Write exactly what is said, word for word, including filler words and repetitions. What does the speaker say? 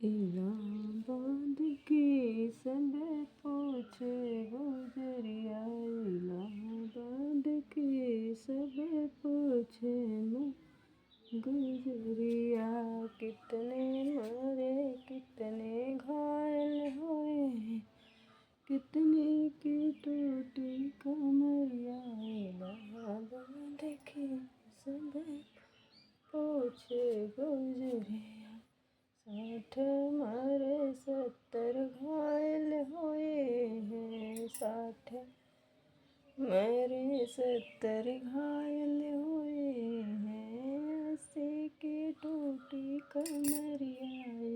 इलाहाबाद की सब पूछे गुजरिया, इलाहाबाद की सब पूछे गुजरिया। कितने मरे, कितने घायल हुए, कितने की टूटी कमरिया। इलाहाबाद की सब पूछे गुजरिया। साठ मरे सत्तर घायल हुए हैं, साठ मरे सत्तर घायल हुए हैं, अस्सी की टूटी कमरिया।